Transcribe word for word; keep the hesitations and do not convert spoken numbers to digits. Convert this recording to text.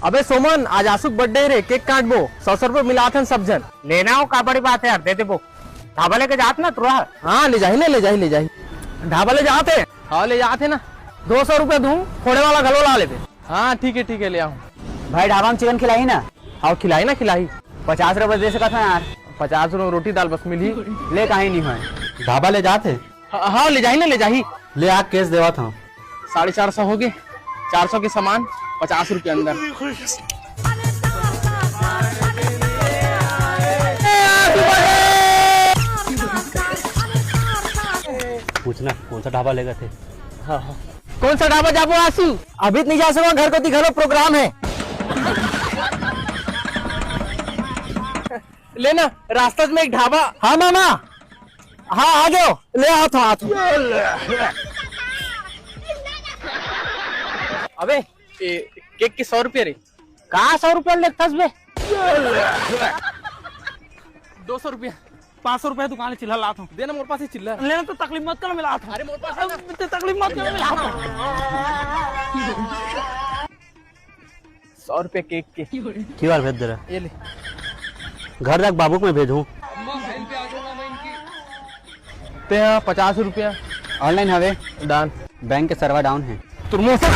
अबे सोमन, आज आसू के बर्थडे रे, केक काटबो, सौ सौ रुपये मिलात हन सब झन। लेना हो, का बड़ी बात है यार, दे देबो। ढाबा लेके जात ना तुरंत। हाँ, ले जाही ना, ले जाही, ले जाही। ढाबा ले जात है? हाँ, ले जात है ना। दो सौ रुपये दूँ, फोड़े वाला घलो ला लेबे। हाँ, ठीक है, ठीक है, ले आऊँ। भाई, ढाबा में चिकन खिलाही ना? हाँ, खिलाही ना, खिलाही। पचास रुपये दे सकत हन यार। पचास रुपये में रोटी दाल बस मिलही। ले, काहीं नहीं होय। ढाबा ले जात है? हाँ, हाँ, ले जाही ना, ले जाही। ले आ, कैश देवत हूँ। साढ़े चार सौ हो गए, चार सौ के सामान, पचास रुपये अंदर। पूछना कौन सा ढाबा लेगा थे? हाँ, हाँ। कौन सा ढाबा जाबो आसू? अभी तो नहीं जा सको, घर कोती घलो प्रोग्राम है। लेना, रास्ता में एक ढाबा। हाँ मामा, हाँ, आ गयो। ले, आत हँव, आत हँव। अबे, ए, केक के सौ रुपया रे। का सौ रुपया लेथस बे? दो सौ रुपया। पाँच सौ रुपया दुकान ले चिल्ला लात हँव। देना मोर पास ही चिल्ला। लेना तो तकलीफ मत कर, मैं लात हँव। अरे मोर पास है ना। ते तकलीफ मत कर, मैं लात हँव। सौ रुपये केक के। क्यूआर भेज दे रहा। ये ले। घर जाके बाबू को मैं भेजूँ। ते हाँ, पचास रुपया। ऑनलाइन हवे। डन। बैंक के सर्वर डाउन है। तुर मुंह से